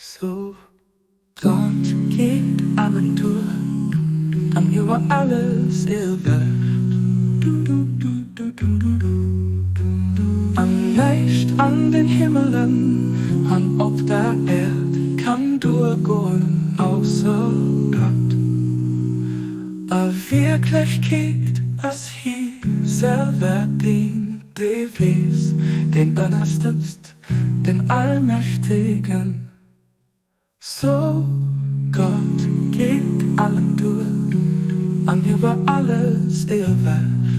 So Gott geet allen duer an iwwer alles ewech. An näischt an den Himmelen an op der Äerd kann duergoen ausser Gott. A Wierklechkeet ass hie selwer deen, dee weess, deen ënnerstëtzt Den Allmächtegen, so Gott geet allem duer an iwwer alles ewech.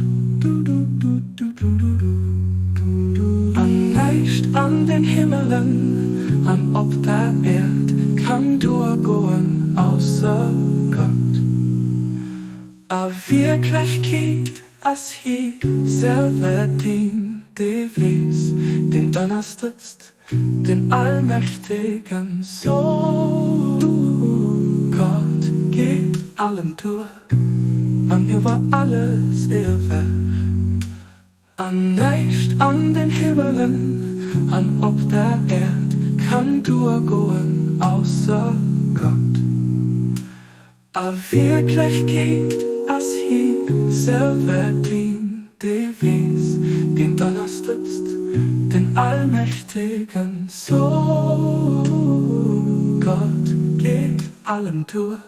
An näischt an den Himmelen an op der Äerd kann duer goen ausser Gott. A Wierklechkeet Ass hie selwer deen, dee weess, deen ënnerstëtzt, den Allmächtegen? So Gott geet allem duer an iwwer alles ewech, an näischt an den Himmelen an op der Äerd kann duergoen ausser Gott. A Wierklechkeet ass hie selwer deen, dee weess, deen ënnerstëtzt, den Allmächtegen. So Gott geet allem duer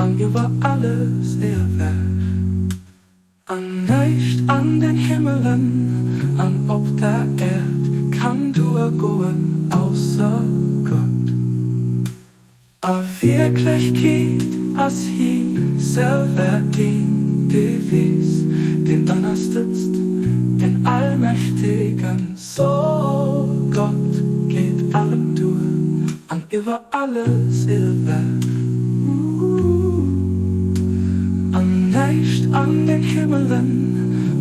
an iwwer alles ewech. An näischt an den Himmelen an op der Äerd kann duergoen ausser Gott. A Wierklechkeet ass hie selwer deen, dee weess, deen ënnerstëtzt, den Allmächtegen. So Gott geet allem duer an iwwer alles ewech. An näischt an den Himmelen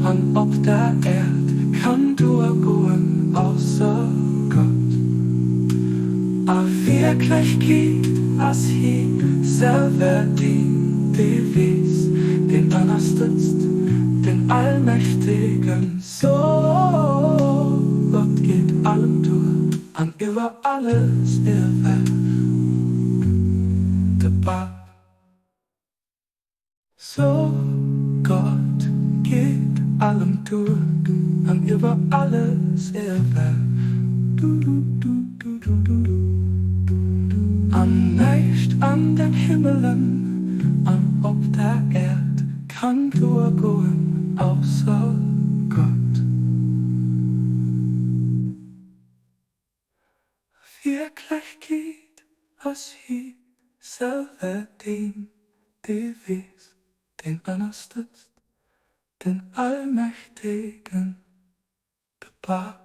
an op der Äerd kann duer goen ausser Gott. A Wierklechkeet ass hie selwer deen, dee weess, deen ënnerstëtzt, den Allmächtegen. So Gott geet allem duer an iwwer alles ewech de Papp. So Gott geet allem duer an iwwer alles ewech an näischt an den Himmelen an op der Äerd Kann duer goen ausser Gott. Wierklechkeet ass hie selwer deen, dee weess, deen ënnerstëtzt, den Allmächtegen, de Papp.